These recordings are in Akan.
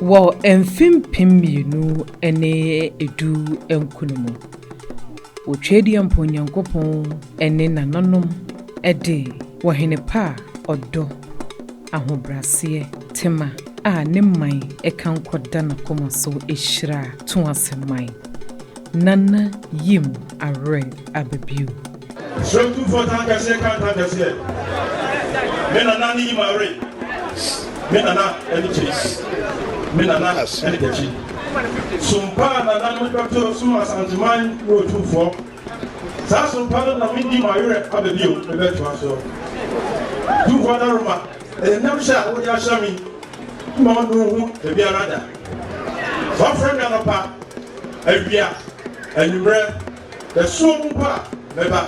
Wɔ mfe 2019 mu, Otweaduampɔn Nyankopɔn ne nananom de Ɔhene pa a ɔdɔ, ahobrɛaseɛ, tema a ne man ka nkɔ da n'akoma so hyiraa Toase man. Nana Yim Awerɛ aba bio. Srɛ Otumfoɔ tan kɛseɛ ka ntan kɛseɛ. Me nana ne Yimare. Me nana ne Chase. Me nana ne Takyi. Sompa a nananom de bɛto som Asanteman ne Otumfoɔ. Saa sompa no na me Yimawerɛ aba bio mebɛtoa so. Otumfoɔ Daroma, ɛyɛ nam hyɛ a wode ahyɛ me mma ɔnnu ho dabiara da. Sɛ ɔfrɛ me anɔpa, awia, anwummerɛ, Asuo mu mpo a, mɛba.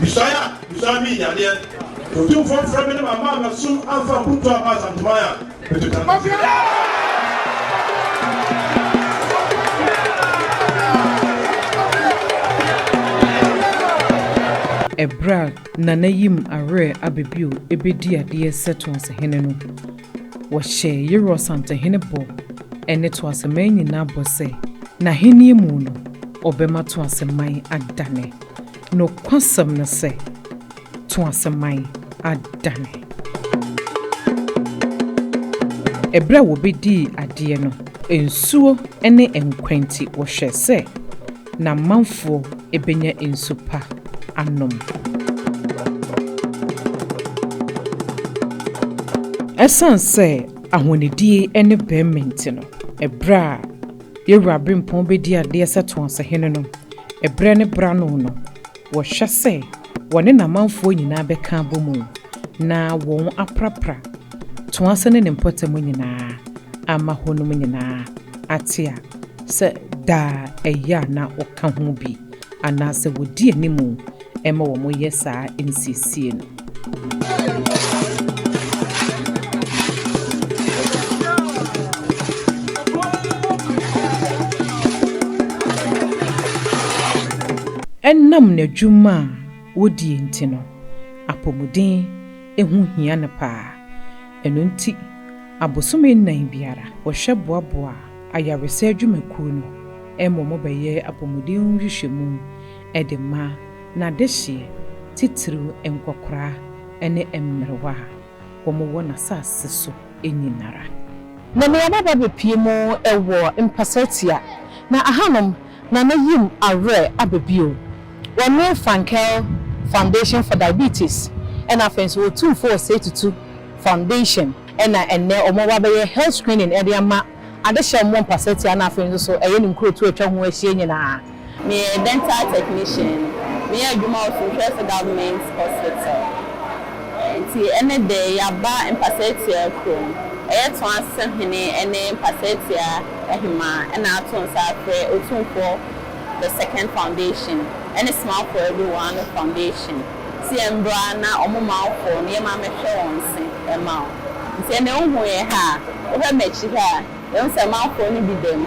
Misuae a, misuae me yadeɛ. Sɛ Otumfoɔ mfrɛ me ne mamma ammɛsom amfa mpuntuo amma Asanteman a, mɛtu tantaseɛ. Ɛberɛ a Nana Yim Awerɛ Ababio bɛdii adeɛ sɛ Toasehene no, wɔhyɛɛ Yerua Asantehene bɔ ne Toaseman nyinaa bɔ sɛ n'ahennie mu no, ɔbɛma Toaseman adane. Nokwasɛm ne sɛ, Toaseman adane. Ɛberɛ a wɔbɛdii adeɛ no, nsuo ne nkwa nti, wɔhwɛɛ sɛ n'amanfoɔ bɛnya nsu pa anom. Ɛsiane sɛ ahonidie ne barima nti no, ɛberɛ a Yɛwura Aberempɔn bɛdi adeɛ sɛ Toasehene no, ɛberɛ ne berɛ ano no, wɔhwɛ sɛ wɔne n'amanfoɔ nyinaa bɛka abɔ mu na wɔn aprapra Toase ne ne mpɔtam nyinaa ama hɔnom nyinaa ate a sɛ daa ɛyɛ a na wɔka ho bi anaasɛ wɔdi anim ma wɔyɛ saa nsiesie no. Ɛnam n'adwuma a ɔdie nti no, apɔmuden ho hia no paa. Ɛno nti, abosome nnan biara, wɔhwɛ boaboa ayaresa adwumakuo no ma wɔbɛyɛ apɔmuden ho nhwehwɛmu de ma n'adehyeɛ, titiriw nkɔkoraa ne mmerewa a wɔwɔ n'asase so nyinara. Na me ababa bepue mu wɔ mpasatia, na ahanom na na yim awerɛ aba bio. Wɔne Frankel Foundation for Diabetes ɛna afei nso Otumfoɔ Osei Tutu Foundation ɛna ɛnnɛ wɔn aba abɛyɛ health screening ɛde ama adehyɛ wɔn wɔ mpasatia na afei nso so ɛyɛ ne nkurotoɔ a atwa ho ahyia nyinaa. Meyɛ dental technician. Meyɛ adwuma wɔ Sunhwɛso Government Hospital. Nti ɛne de yɛaba Mpasatia kurom. Ɛyɛ Toase hene ne Mpasatia hemaa na ato nsa afrɛ Otumfoɔ The Second Foundation ne Smile for Everyone Foundation sɛ yɛmbra na wɔn manfoɔ no yɛma mɛhwɛ wɔn se ɛma wo. Nti ɛnɛ wohu yɛn ha a, wohwɛ m'akyi ha a, Yɛhu sɛ manfoɔ no bi dam,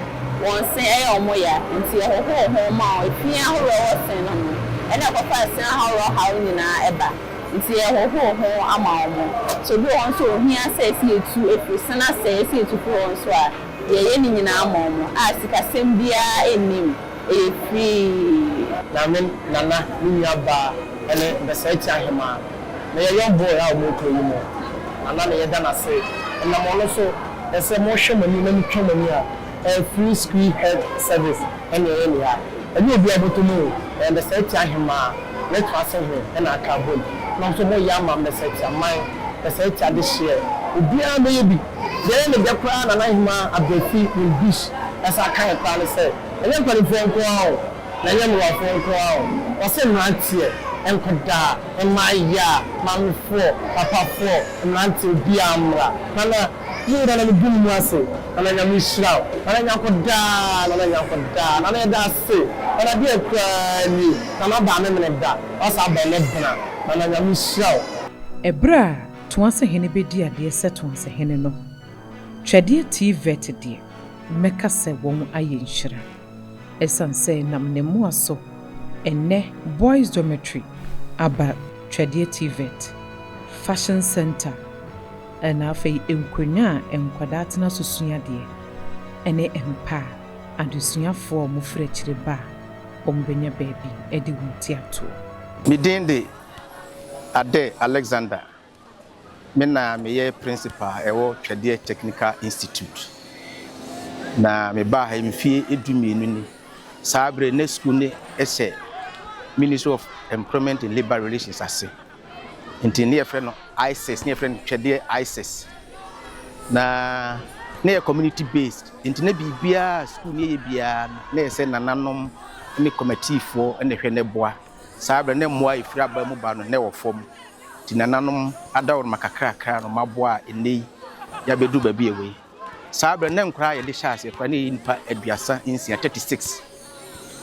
wɔn se yɛ wɔn ya, nti yɛhohoro ho ma wɔn. Efi ahoroɔ a ɛwɔ se no ho, ɛna ɛkɔfa se ahoroɔ haw nyinaa ba, nti yɛhohoro ho ama wɔn. Sɛ obi wɔ hɔ nso a ohia sɛ ɛsɛ yɛtu firi se no asɛe, ɛsɛ yɛtu firi hɔ nso a, yɛyɛ ne nyinaa ma wɔn a sikasɛm biara nnim, ɛyɛ free. Na me nana, me nua baa ne Bɛsɛɛkye ahemaa. Meyɛ young boy a ɔmo kuro yi mu. Nana na yɛda no ase. Ɛnam ɔno so ɛsɛ mo hwɛ mo ani na mo twa mo ani a ɛyɛ free school health service ɛna ɛyɛ nea ɛnyɛ obiara bɔtɔ mu o. Ɛyɛ Bɛsɛɛkye ahemaa ne Toase hene ɛna aka abom na nso mo yɛ ama Bɛsɛɛkye aman, Bɛsɛɛkye adehyeɛ. Obiara bɛyɛ bi. Deɛ ɛyɛ me dɛ koraa Nana Ahemaa Abrafi Windish ɛsan kaeɛ koraa ne sɛ ɛnyɛ mpaninfoɔ nko ara o. Na ɛnyɛ mmerewafoɔ nko ara o, ɔse mmeranteɛ, nkɔdaa, mmaayaa, maamefoɔ, papafoɔ, mmeranteɛ obiara mmra. Nana, yee Nana me bu me mu ase, Nana Nyame nhyira wo, Nana Nyankɔ daa, Nana Nyankɔ daa, Nana yɛda ase, Nana deɛ koraa nie, Nana aba amemene da, wasa aba ɛnɛ bena, Nana Nyame nhyira wo. Ɛberɛ a Toasehene bɛdii adeɛ sɛ Toasehene no, Twɛdeɛ TVET deɛ, mɛka sɛ wɔn ayɛ nhyira. Ɛsiane sɛ ɛnam ne mmoa so ɛnnɛ Boys Dormitory aba Twɛdeɛ TVET, Fashion Centre ɛna afei nkonnwa a nkwadaa tena so sua adeɛ. ne mpa a adesuafoɔ a wɔfiri akyire ba a wɔbɛnya baabi de wɔn ti atoɔ. Me din de Ade Alexander. Me na meyɛ principal ɛwɔ Twɛdeɛ Technical Institute. Na mebaa ha yi mfie 12 ni. Saa berɛ na sukuu no hyɛ Ministry of Employment and Labour Relations ase. Nti ne yɛfrɛ no ISIS, ne yɛfrɛ no Twɛdeɛ ISIS. Na na yɛ community based. Nti na biribiara sukuu no yɛyɛ biara no, na yɛ sɛ nananom ne kɔmatiifoɔ na ɛhwɛ ne boa. Saa berɛ na mmoa a ɛfiri aba mu ba no na ɛwɔ fam. Nti nananom adaworoma kakrakra no maboa a ɛnnɛ yi yɛabɛduru baabi a ɛwɔ yi. Saa berɛ na nkoraa a yɛde hyɛ aseɛ koraa na yɛyɛ nnipa 36, 36.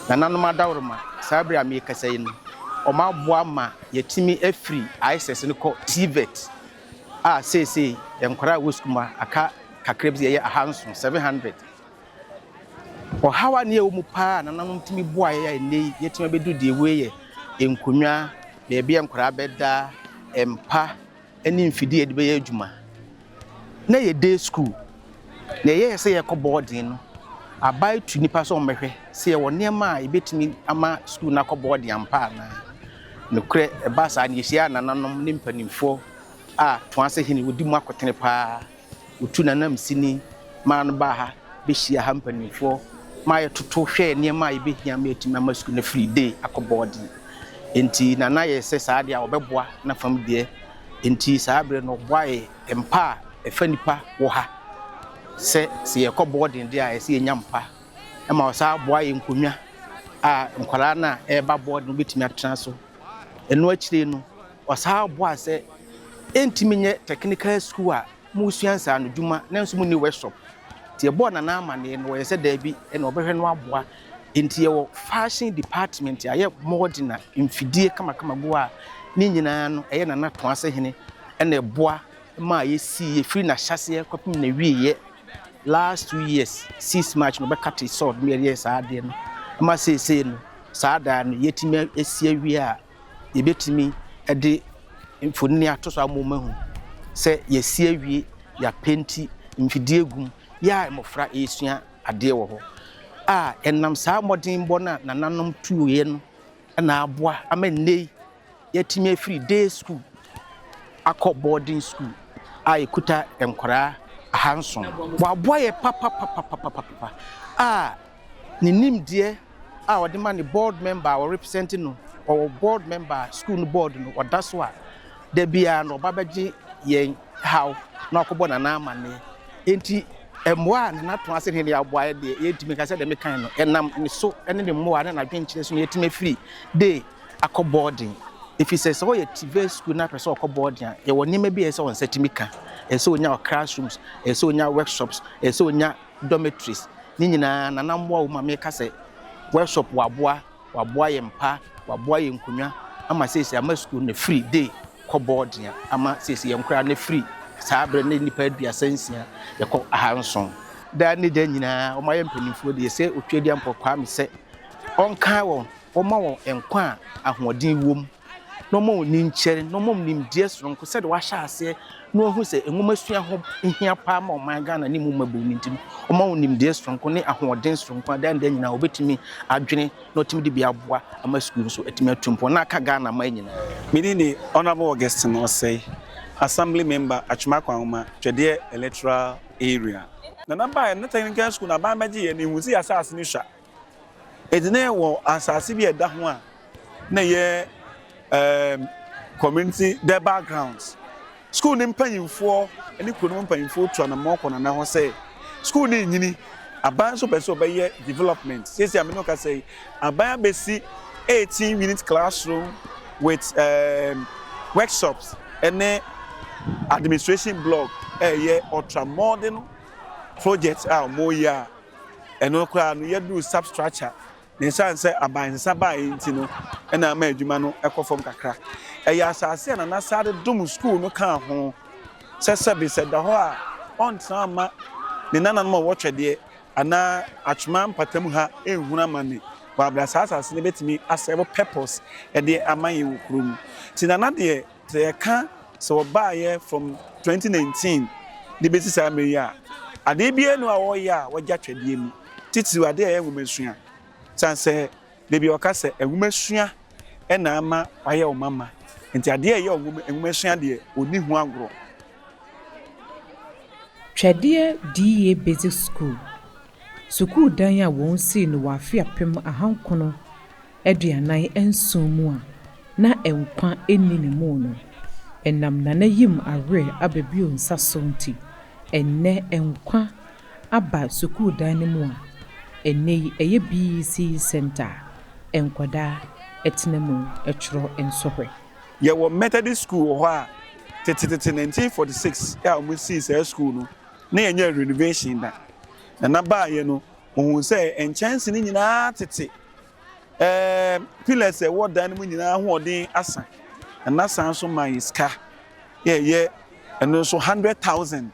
Nananom adaworoma, saa berɛ a merekasa yi no, wɔn aboa ma yɛtumi afiri ISIS no kɔ TVET a seesei nkwaraa a wɔ sukuu mu aka kakra bi sɛ yɛyɛ 700, 700. Ɔhaw a ne yɛwɔ mu paa a nananom tumi boa yɛ a ɛnnɛ yi yɛtumi abɛduru deɛ ɛwɔ yi yɛ nkonnwa, baabi a nkwaraa bɛda, mpa ne mfidie a yɛde bɛyɛ adwuma. Na yɛ day school. Na ɛyɛɛ sɛ yɛkɔ boarding no, aban tu nnipa sɛ wɔmmɛhwɛ sɛ yɛwɔ nneɛma a yɛbɛtumi ama school no akɔ boarding ampa anaa. Nokorɛ ɛba saa no yɛhyia nananom ne mpanimfoɔ a Toase hene wɔdi mu akotene paa. Wɔtu nanam sini maa no baa ha bɛhyia ha mpanimfoɔ ma yɛtoto hwɛɛ nneɛma a yɛbɛhia ma yɛatumi ama school no afiri day akɔ boarding. Nti nana yɛ sɛ saa deɛ a wɔbɛboa na fam deɛ. Nti saa berɛ no ɔboa yɛ mpa a ɛfa nipa wɔ ha sɛ sɛ yɛkɔ boarding deɛ a ɛsɛ yɛnya mpa. Ɛma ɔsaa boa yɛ nkonnwa a nkwadaa no a ɛreba boarding no bɛtumi atena so. Ɛno akyire no ɔsaa boa sɛ ɛntumi nyɛ technical school a musua nsaanodwuma na nso mu ni workshop. Nti yɛbɔɔ nana amanneɛ no wɔyɛ sɛ daabi ɛna ɔbɛhwɛ no aboa. Nti yɛwɔ fashion department a yɛ modern a mfidie kamakama gu a ne nyinaa no ɛyɛ nana Toase hene ɛna ɛboa ma yɛsi yɛfiri n'ahyɛseɛ kɔpem na wieɛ last 2 years 6 March no bɛka te sɔɔ no yɛyɛ saa adeɛ no ma seesei no saa daa no yɛtumi asi awie a yɛbɛtumi de mfonini ato so ama wɔn ahu sɛ yɛsi awie, yɛapenti mfidie gum yɛ a mmɔfra ɛresua adeɛ wɔ hɔ a ɛnam saa mmɔdenbɔ no a nananom tuiɛ no ɛna aboa ama nnɛ yi yɛatumi afiri day school akɔ boarding school a yɛkuta nkwaraa 700. Waboa yɛ papapapapapapa a ne nimdeɛ a ɔde ma ne board member a ɔrepresent no, ɔwɔ board member a school no board no ɔda so a da biara no ɔba bɛgye yɛn haw na ɔkɔbɔ nana amanneɛ. Enti mmoa a nana Toase hene aboa yɛ deɛ yɛntumi nka sɛ deɛ mekan no ɛnam ne so ne ne mmoa ne n'adwenkyerɛ so na yɛtumi afiri day akɔ boarding. Ɛfiri sɛ sɛ wɔyɛ TVET school na apɛ sɛ ɔkɔ boarding a, yɛwɔ nneɛma bi a ɛsɛ sɛ wɔn nsa tumi ka. Ɛsɛ sɛ onya classrooms, ɛsɛ sɛ onya workshops, ɛsɛ sɛ onya dormitories. Ne nyinaa nana mmoa wɔ mu a meka sɛ workshop waboa, waboa yɛn mpa, waboa yɛn nkonnwa ama seesei ama school no firi day kɔ boarding a ama seesei yɛn koraa no firi saa berɛ ne nnipa 36 yɛkɔ 700. Daa ne da nyinaa wɔn ayɛ mpanimfoɔ deɛ sɛ Otweaduampɔ Kwame sɛ ɔnkae wɔn, ɔma wɔn nkwa a ahoɔden wɔ mu na ɔma wɔn ninkyɛre na ɔma wɔn nimdeɛ soronko sɛdeɛ wahyɛ aseɛ na wahu sɛ nwoma sua ho hia paa ma ɔman Ghana ne mu mmabunu no nti no ɔma wɔn nimdeɛ soronko ne ahoɔden soronko a daa ne da nyinaa wɔbɛtumi adwene na ɔtumi de bi aboa ama sukuu nso atumi atu mpɔn na aka Ghana man nyinaa. Me din de Honourable Augustine Osei, Assembly Member, Atwima Kwanwoma, Twɛdeɛ Electoral Area. Nana baeɛ no, na technical school na aban bɛgye yɛn no, ehu sɛ yɛ asase no sua. Enti na yɛwɔ asase bi a ɛda ho a na ɛyɛ community durbar grounds. School ne mpanyinfoɔ ne kuro no mu mpanyinfoɔ tu anamɔ kɔ nana hɔ sɛ school ne nyini, aban nso pɛ sɛ ɔbɛyɛ development. Seesei a me ne wo kasa yi, aban abɛsi 18 unit classroom with workshops ne administration block a ɛyɛ ultra modern project a wɔreyɛ a ɛno koraa no yɛduru substructure na ɛsiane sɛ aban nsesa baeɛ nti no ɛna ama adwuma no ɛkɔ fam kakra. Ɛyɛ asase a nana sade dom school no kaa ho sɛ sɛbe sɛ da hɔ a ɔntena ama ne nananom a wɔwɔ Twɛdeɛ anaa Atwoma mpatamu ha nhunu amane wɔ abira saa asase no bɛtumi asɛbo purpose ɛde ama yɛn wɔ kurom. Nti nana deɛ sɛ yɛka sɛ wɔbaeɛ from 2019 de bɛsi saa mmerɛ yi a. Adeɛ biara nni hɔ a ɔreyɛ a wagya twɛdeɛ mu, titiriw adeɛ a ɛyɛ nwomasua. Ɛsiane sɛ da bi ɔka sɛ nwomasua na ama wayɛ ɔmamma nti, adeɛ a ɛyɛ nwomasua deɛ, ɔnni ho agorɔ. Twɛdeɛ DA Basic School, sukuu dan a wɔsii no wɔ afe 1947 mu a na nkwa nni ne mu no, ɛnam Nana Yim Awerɛ abɛbio nsa so nti, ɛnnɛ nkwa aba sukuu dan no mu a ɛnnɛ yi ɛyɛ BECE Centre a nkwadaa tena mu twerɛ nsɔhwɛ. Yɛwɔ Methodist school wɔ hɔ a tetetete 1946 a wɔsii saa school no na yɛnyɛɛ renovation da. Nana baeɛ no ohuu sɛ nkyɛnse no nyinaa tete, ɛɛ pillars a ɛwɔ dan no mu nyinaa ahoɔden asa. Nana san nso maa yɛ sika yɛyɛ ɛno nso 100,000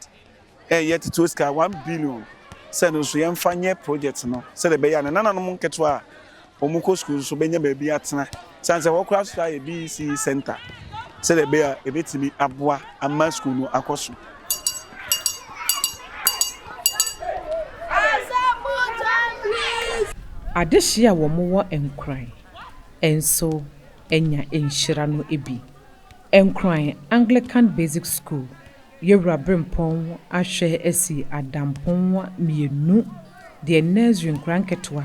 ɛyɛ tete sika 1 billion sɛ no nso yɛmfa nyɛ project no sɛdeɛ ɛbɛyɛ a ne nananom nketewa a wɔn kɔ sukuu nso bɛnya baabi atena san sɛ wɔkora so ayɛ BECE center sɛdeɛ ɛbɛyɛ a ɛbɛtumi aboa ama sukuu no akɔ so. Adehye a wɔwɔ Nkran nso anya nhyira no bi. Nkran Anglican Basic School, Yɛwura Brempɔn ahwɛ asi adampɔn mmienu deɛ nursery nkwadaa nketewa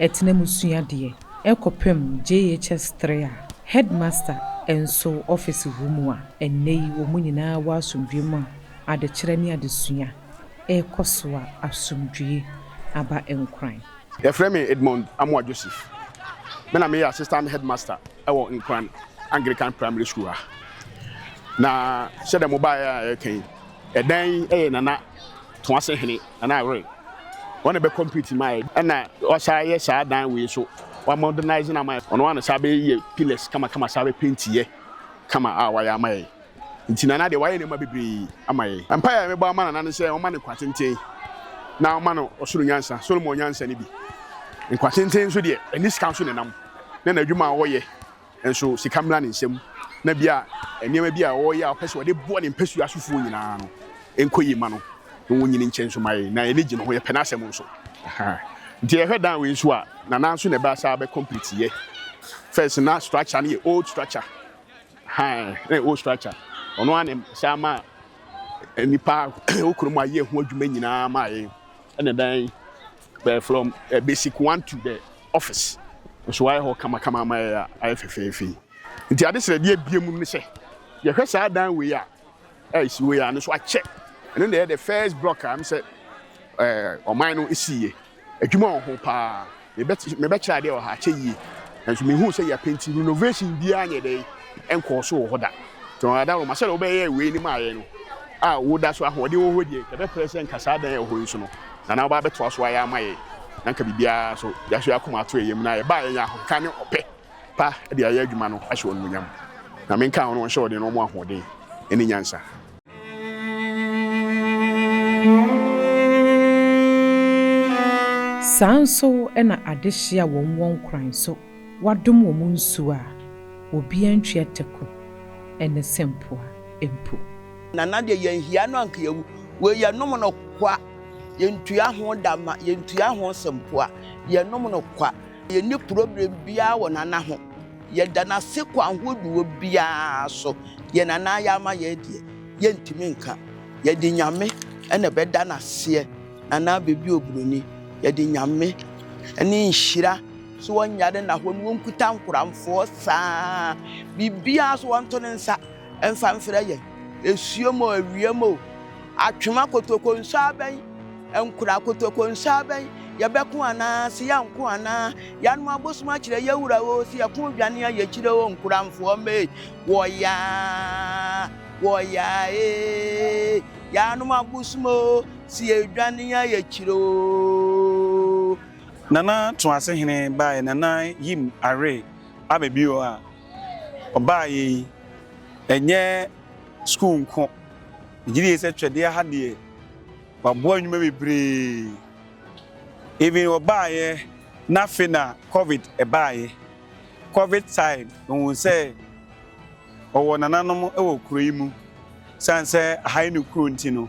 tena mu sua adeɛ kɔpem JHS 3 a headmaster nso office wɔ mu a ɛnnɛ yi wɔn nyinaa wɔ asomdwoeɛ mu a adekyerɛ ne adesua ɛrekɔ so a asomdwoeɛ aba Nkran. Yɛfrɛ me Edmond Amoah Joseph. Me na meyɛ assistant headmaster ɛwɔ Nkran Anglican Primary School ha. Na sɛdeɛ mo baeɛ a yɛka yi, ɛdan yi yɛ Nana Toase Hene, Nana Awere. Wɔn na bɛ complete ma yɛ. Ɛna ɔsan yɛ saa dan wei so. Wa modernize na ama yɛ. Ɔno ara na saa bɛyɛ pillars kamakama saa bɛ paint yɛ kama a wayɛ ama yɛ. Nti Nana deɛ wayɛ nneɛma bebree ama yɛ. Mpaeɛ a mebɔ ama Nana ne sɛ ɔma no nkwa tenten na ɔma no ɔsoro nyansa, Solomon nyansa no bi. Nkwa tenten nso deɛ, ɛne sika nso na ɛnam. Na n'adwuma a ɔyɛ nso sika mmra ne nsam. Na bia nneɛma bi a ɔreyɛ a ɔpɛ sɛ ɔde boa ne mpasua asofoɔ nyinaa no nkɔ yie ma no na wɔnyini nkyɛn nso ma yɛn. Na yɛn ani gye ne ho, yɛpɛ n'asɛm nso. Nti yɛhwɛ dan wei nso a, Nana nso na ɛbaa saa bɛ complete yɛ. First na structure no yɛ old structure. Na yɛ old structure. Ɔno ara na saa ma nipa wɔ kurom a yɛ ho adwuma nyinaa ma yɛn. Ɛna dan from basic one to the office nso wayɛ hɔ kamakama ama yɛ a ayɛ fɛfɛɛfɛ. Nti ade srɛdeɛ bie mu ne sɛ yɛhwɛ saa dan wei a ɛsi wei a no so akyɛ. Ɛno na ɛyɛ the first block a m sɛ ɔman no esiiɛ. Adwuma wɔ ho paa. Mebɛkyerɛ adeɛ wɔ ha akyɛ yie. Nanso mehu sɛ yɛa paint, renovation biara nyɛ dɛ nkɔɔ so wɔ hɔ da. Nti ɔada roma sɛdeɛ wobɛyɛ wei ne maayɛ no a woda so ahoɔden wɔ hɔ deɛ, yɛbɛpɛrɛ sɛ nka saa dan a ɛwɔ hɔ yi so no Nana woba abɛtoa so ayɛ ama yɛn na nka biribiara so yɛaso yɛ akoma ato yɛn mu na yɛbaa yɛnya ahokeka ne ɔpɛ pa de ayɛ adwuma no ahyɛ wɔn animuonyam. Na menka ho no wɔnhyɛ ɔden na wɔn ahoɔden ne nyansa. Saa nso na adehye a wɔn wɔ Nkran so wɔadom wɔn nsuo a obiara ntua taku ne sempoa mpo. Nana deɛ yɛnhia no anka yɛwu. Wei yɛnom no kwa. Yɛntua ho dama, yɛntua ho sempoa. Yɛnom no kwa. Yɛnni problem biara wɔ Nana ho. Yɛda n'ase kɔ ahodoɔ biara so. Deɛ Nana ayɛ ama yɛn deɛ, yɛntumi nka. Yɛde Nyame na ɛbɛda n'aseɛ. Nana Abɛbi Oburoni, yɛde Nyame ne nhyira so wɔnyare na hɔ no wɔnkuta nkoramfoɔ saa. Biribiara so wɔnto ne nsa mfa mfrɛ yɛn. Esuo mu o, awia mu o, atwema kotoko nso abɛn, nkora kotoko nso abɛn, yɛbɛko anaa, se yɛnko anaa, yɛanom abosom akyerɛ yɛwura o, se yɛko dwane a yɛkyerɛ o, nkoramfoɔ mmee, wɔyaa, wɔyaa ee, yɛanom abosom o, se yɛdwane a yɛkyerɛ o. Nana Toasehene baeɛ, Nana Yim Are abɛbio a ɔbaeɛ yi, ɛnyɛ sukuu nko. Megye die sɛ twɛdeɛ ha deɛ, waboa nnwuma bebree. Even ɔbaeɛ na afei na COVID ɛbaeɛ. COVID time, ohun sɛ ɔwɔ nananom wɔ kuro yi mu. Siane sɛ aha yi ne kuro nti no,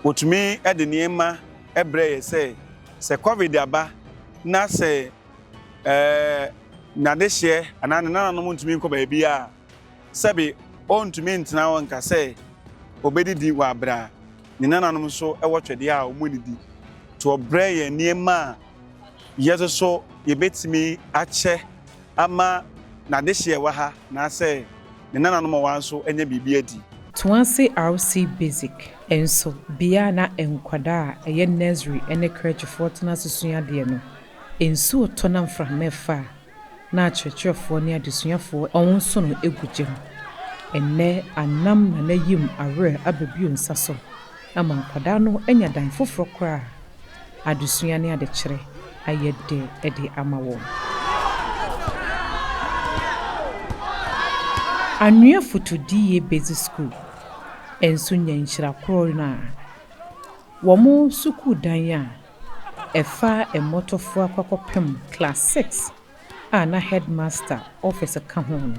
Wɔtumi de nneɛma brɛ yɛ sɛ, sɛ Covid aba na sɛ ɛɛ n'adehyeɛ anaa ne nananom ntumi nkɔ baabi a, sɛbe ɔntumi ntena hɔ nka sɛ ɔbɛdidi wɔ aberɛ a ne nananom nso wɔ twɛdeɛ a wɔnnidi. Nti wɔbrɛ yɛn nneɛma a yɛn nso so yɛbɛtumi akyɛ ama n'adehyeɛ a ɛwɔ ha anaasɛ ne nananom a wɔwɔ ha nso anya biribi adi. Toase RC Basic nso, bea a na nkwadaa a ɛyɛ nursery ne crèchefoɔ tena ase sua adeɛ no, nsuo tɔ na mframa refa a, na akyerɛkyerɛfoɔ ne adesuafoɔ nsono gu gyam. Ɛnnɛ, anam na n'ayim awerɛ aba bio nsa so ama nkwadaa no anya dan foforɔ koraa a adesua ne adekyerɛ ayɛ dɛ de ama wɔn. Anwea Fotodie Basic School nso nya nhyira korɔ no a wɔn sukuudan a ɛfa mmɔtofoɔ akɔkɔpem Class 6 a na headmaster office ka ho no,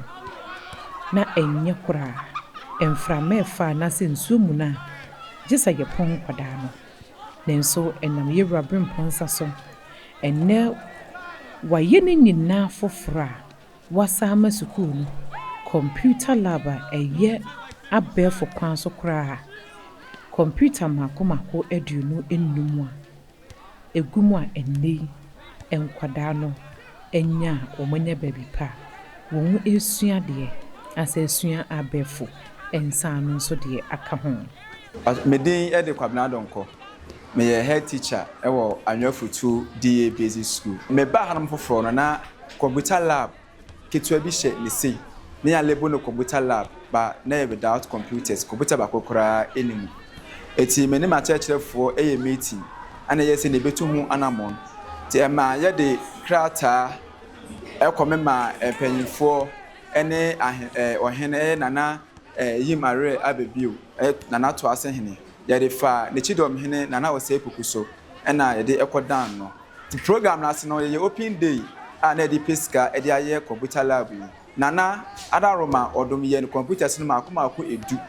na ɛnyɛ koraa. Mframa ɛfa anaasɛ nsuo muna a, gye sɛ yɛpɔn nkwadaa no. Nanso ɛnam Yɛwura Berempɔn nsa so, ɛnnɛ wɔayɛ ne nyinaa foforɔ a wɔasan ama sukuu no computer lab a ɛyɛ abɛɛfo kwan so koraa, kɔmputa mmaako mmaako 25 a ɛgu mu a ɛnnɛ yi nkwadaa no anya a wɔanya baabi pa a wɔresua adeɛ asɛ asua abɛɛfo nsaano nso deɛ aka ho. Me din de Kwabena Donkor. Meyɛ head teacher wɔ Anwea Futuo DA Basic School. Mebaa hanom foforɔ no, na computer lab ketewa bi hyɛ ne sei na yɛ label no computer lab but na ɛyɛ without computers, computer baako koraa nni mu. Eti me ne m'akyerɛkyerɛfoɔ yɛ meeting ɛna yɛyɛ sɛ nea yɛbɛtu ho anamɔn. Nti ɛmaa yɛde krataa ɛkɔ me maa mpanyinfoɔ ɛne ahe ɛɛ ɔhene ɛyɛ Nana ɛɛ Yim Awerɛ Abɛbio ɛyɛ Nana Toase hene. Yɛde faa n'akyidɔm hene Nana Osei Poku so ɛna yɛde ɛkɔ dan no. Nti program no ase no yɛyɛ open day a na yɛde pɛ sika de ayɛ computer lab yi. Nana Adaroma ɔdom yɛn computers no maako maako edu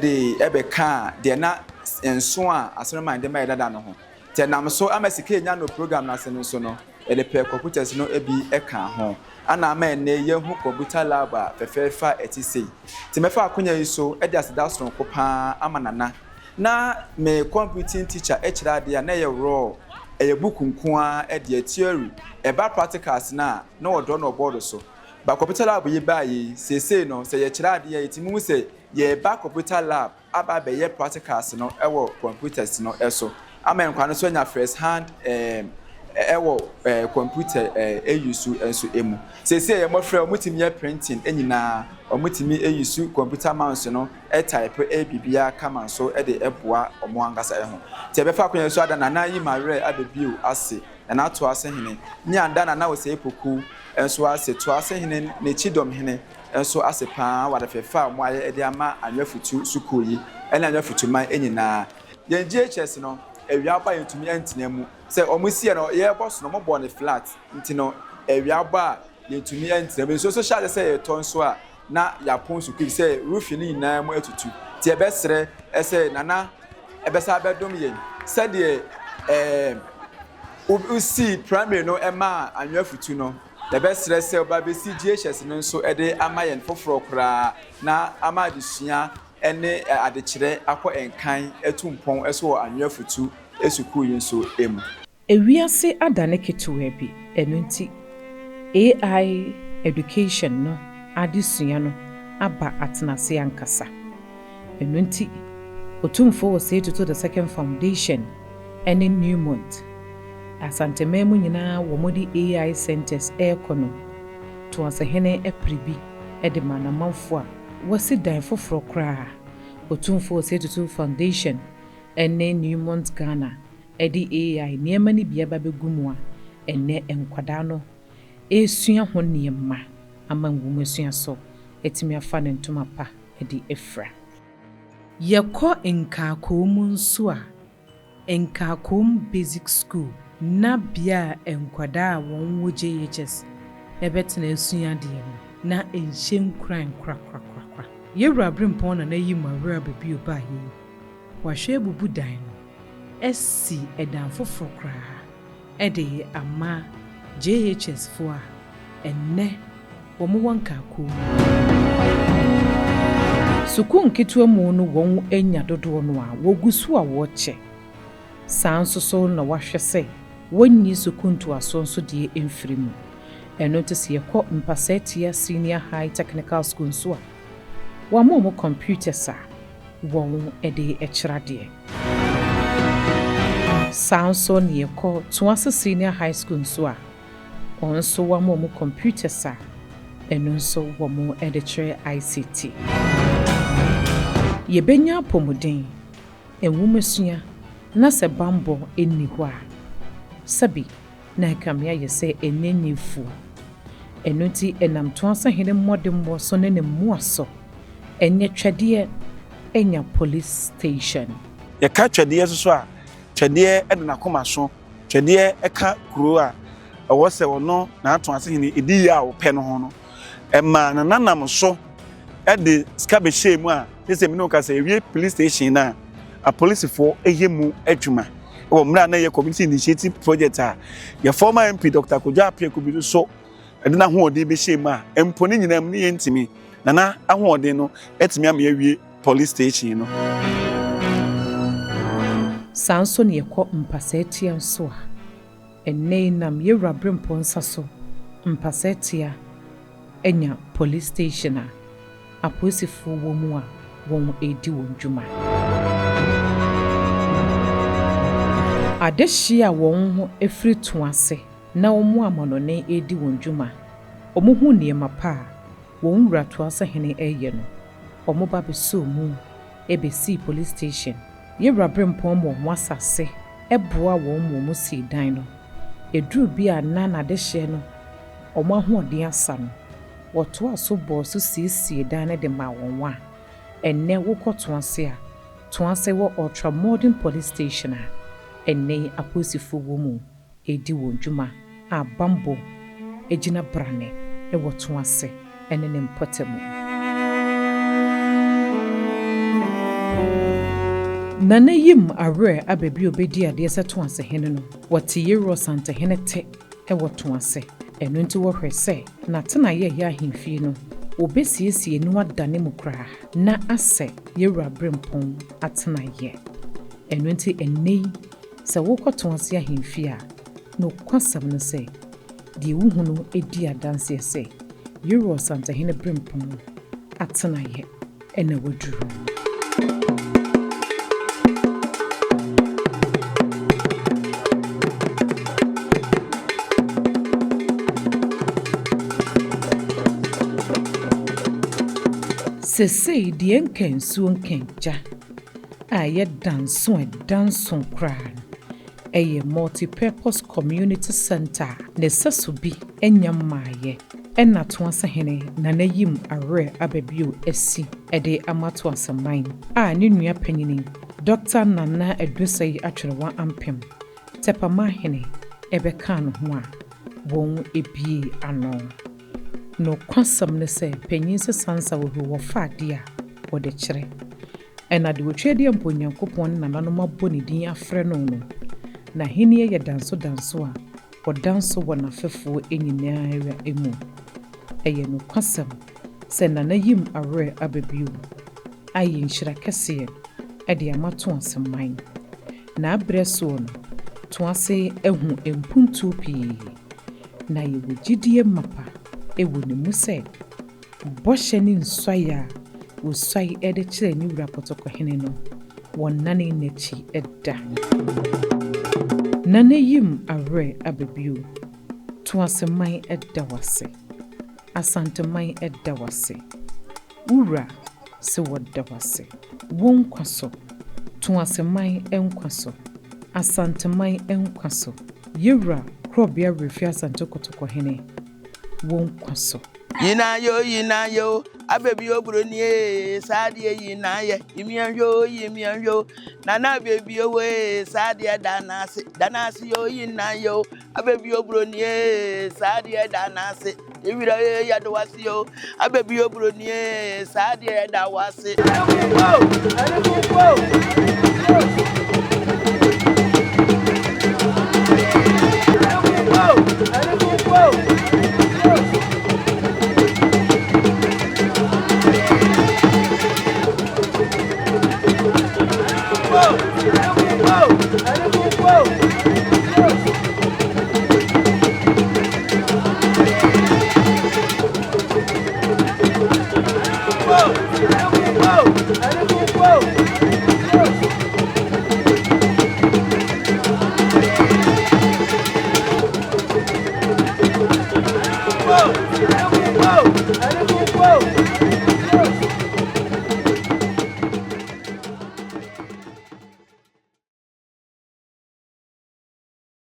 de bɛkaa deɛ na nson a Asɔreman de ma yɛ dada no ho. Nti ɛnam so ama sika a yɛnya no program no ase no nso no yɛde pɛɛ computers no bi kaa ho. Ana ama ɛnnɛ yɛahu computer lab a fɛfɛɛfɛ a ɛte sei. Nti mɛfa akonya yi so de aseda soronko pa ara ama Nana Na me computing teacher kyerɛ adeɛ a na ɛyɛ raw, ɛyɛ book nko ara deɛ, theory, ɛba practicals no a na ɔdɔ no wɔ board so. But computer lab yi baeɛ yi, seesei no sɛ yɛkyerɛ adeɛ a yɛtumi hu sɛ yɛreba computer lab aba abɛyɛ practicals no wɔ computers no so ama nkwadaa no nso anya first hand ɛɛm ɛwɔ computer use nso mu. Seesei yɛn mmɔfra yi wɔtumi yɛ printing nyinaa, wɔtumi use computer mouse no type biribiara kama nso de boa wɔn ankasa ho. Nti yɛbɛfa akwan yi so ada Nana Ayi Mawerɛ Abɛbio ase, Nana Toase Hene, ne ada Nana Osei Poku nso ase, Toase Hene ne Kyidɔm Hene nso ase pa ara wɔ ade fɛfɛ a wɔayɛ de ama Anwea Futu Sukuu yi ne Anwea Futu man nyinaa. Yɛn JHS no, awia bɔ a yɛntumi ntena mu. Sɛ wɔsiiɛ no, yɛrebɔ so no, wɔbɔɔ no flat nti no, awia bɔ a yɛntumi ntena mu. Nsuo nso hyɛ aseɛ sɛ ɛretɔ nso a, na yɛapɔn sukuu efisɛ roofing no nyinaa mu atutu. Nti yɛbɛsrɛ sɛ Nana ɛbɛsan abɛdom yɛn sɛdeɛ ɛɛ wosii primary no maa Anwea Futu no, yɛbɛsrɛ sɛ woba bɛsi JHS no nso de ama yɛn foforɔ koraa na ama adesua ne adekyerɛ akɔ nkan atu mpɔn nso wɔ Anwea Futu sukuu yi nso mu. Ewiase adane ketewaa bi, ɛno nti AI education no adesua no aba atenase ankasa. Ɛno nti Otumfoɔ Osei Tutu the Second Foundation ne Newmont, Asanteman mu nyinaa wɔde AI centres rekɔ no, Toasehene pere bi de ma n'amanfoɔ a wɔasi dan foforɔ koraa a Otumfoɔ Osei Tutu Foundation ne Newmont Ghana de AI nneɛma no bi aba abɛgu mu a ɛnnɛ nkwadaa no resua ho nneɛma ama nwomasua so atumi afa ne ntoma pa de afira. Yɛkɔ Nkaakoo mu nso a, Nkaakoom Basic School na bea a nkwadaa a wɔn wɔ JHS bɛtena asua adeɛ no, na ɛnhyɛ nkuran korakorakorakora. Yɛwura Aberempɔn Nana Ayi Mawura Bebio baeɛ yi. Wahwɛ abubu dan no asi ɛdan foforɔ koraa de ama JHS foɔ a ɛnnɛ wɔwɔ Nkakuo mu. Sukuu nketewa mu no wɔn anya dodoɔ no a wɔgu so a wɔrekyɛ. Saa nso so na wahwɛ sɛ wɔnyi sukuu ntoasoɔ nso deɛ mfiri mu. Ɛno nti sɛ yɛkɔ Mpasatia Senior High Technical School nso a, wɔama wɔn computers a wɔn de kyerɛ adeɛ. Saa nso na yɛkɔ Toase Senior High School nso a, wɔn nso wɔama wɔn computers a ɛno nso wɔn de kyerɛ ICT. Yɛbɛnya apɔmuden, nwomasua na sɛ bammɔ nni hɔ a, sɛbi na ɛkame ayɛ sɛ ɛnyɛ nyɛ fua. Ɛno nti ɛnam Toasahene mmɔdemmɔ so ne ne mmoa so, ɛnyɛ Twɛdeɛ anya police station. Yɛka Twɛdeɛ nso so a, Twɛdeɛ da n'akoma so. Twɛdeɛ ka kuro a ɛwɔ sɛ ɔno n'Atoasehene di yie a ɔpɛ no ho no. Ɛmaa Nana nam so de sika bɛhyɛɛ mu a, seesei me ne wo kasa yi, yɛwie police station no a, apolisifoɔ yɛ mu adwuma. Wɔ mmerɛ a na ɛyɛ community initiative project a yɛ former MP Dr. Kojo Appiah Kubi nso de n'ahoɔden bɛhyɛɛ mu a, mpo ne nyinaa mu ne yɛntumi. Nana ahoɔden no atumi ama yɛawie police station no. Saa nso na yɛkɔ mpasaatia nso a, ɛnnɛ yi nam Yɛwura Brempɔn nsa so mpasaatia anya police station a apolisifoɔ wɔ mu a wɔredi wɔn dwuma. Adehyeɛ a wɔn ho firi to ase na wɔn amanɔne redi wɔn dwuma, wɔhu nneɛma pa a wɔn wura Toasehene reyɛ no, wɔba bɛsɔɔ mu bɛsii police station. Yɛwura Berempɔn ma wɔn asase boaa wɔn ma wɔsii dan no. Ɛduruu bi a na n'adehyeɛ no wɔn ahoɔden asa no, wɔtoaa so bɔɔ so siesiee dan no de maa wɔn a ɛnnɛ wokɔ Toase a, Toase wɔ Ultra Modern Police Station a ɛnnɛ yi apolisifoɔ wɔ mu redi wɔn dwuma a bammɔ gyina brane wɔ Toase ne ne mpɔtamu. Nana Yim Awerɛ aba bi a ɔbɛdi adeɛ sɛ Toase hene no, wɔte Yeroɔ Santehene te wɔ Toase. Ɛno nti wɔhwɛ sɛ n'atenaeɛ a ɛyɛ ahemfie no, wɔbɛsiesie no adane mu koraa na asɛ Yɛwura Berempɔn atenaeɛ. Ɛno nti ɛnnɛ yi sɛ wokɔ Toase ahemfie a, nokwasɛm ne sɛ, deɛ wohu no di adanseɛ sɛ Yɛwura Ɔsantehene Berempɔn atenaeɛ na waduru. Sesei deɛ nka nsuo nka gya a ɛyɛ danso a ɛda nso koraa no, ɛyɛ Multi-Purpose Community Centre a ne sɛso bi nnya mmaeɛ. Ɛna Toasehene Nana Yim Awerɛ aba bio asi de ama Toaseman a ne nua panyini Dɔkta Nana Adusei Atwerewa Ampem, Tɛpamahene bɛkaa ne ho a wɔn biee ano. Nokwasɛm ne sɛ panyin sesa nsa wɔ hɔ wɔfa adeɛ a wɔde kyerɛ. Ɛna deɛ Otweaduampɔ Onyankopɔn ne nananom abɔ ne din afrɛ no no, n'ahennie yɛ danso danso a ɔda nso wɔ n'afɛfoɔ nyinaa ara mu. Ɛyɛ nokwasɛm sɛ Nana Yim awerɛ aba bio ayɛ nhyira kɛseɛ de ama Toase man. N'aberɛ soɔ no, Toase ahu mpuntuo pii, na yɛwɔ gyidie mapa wɔ ne mu sɛ Bɔhyɛ ne nsuae a osuae de kyerɛɛ ne wura Kɔtɔkɔhene no, wɔnnanee n'akyi da. Nana Yim awerɛ aba bio. Toaseman da wo ase. Asanteman da wo ase. Wo wura se wɔda wo ase. Wo nkwa so. Toaseman nkwa so. Asanteman nkwa so. Yewura Korɔbea Werɛfie Asante Kɔtɔkɔhene, wo nkwa so. Yina yo yina yo abebi obroni ee saa deɛ yina yɛ yimian yo yimian yo nana abebi owo ee saa deɛ da n'ase da n'ase yo yina yo abebi obroni ee saa deɛ da n'ase ewira ee yɛde wase yo abebi obroni ee saa deɛ da wase.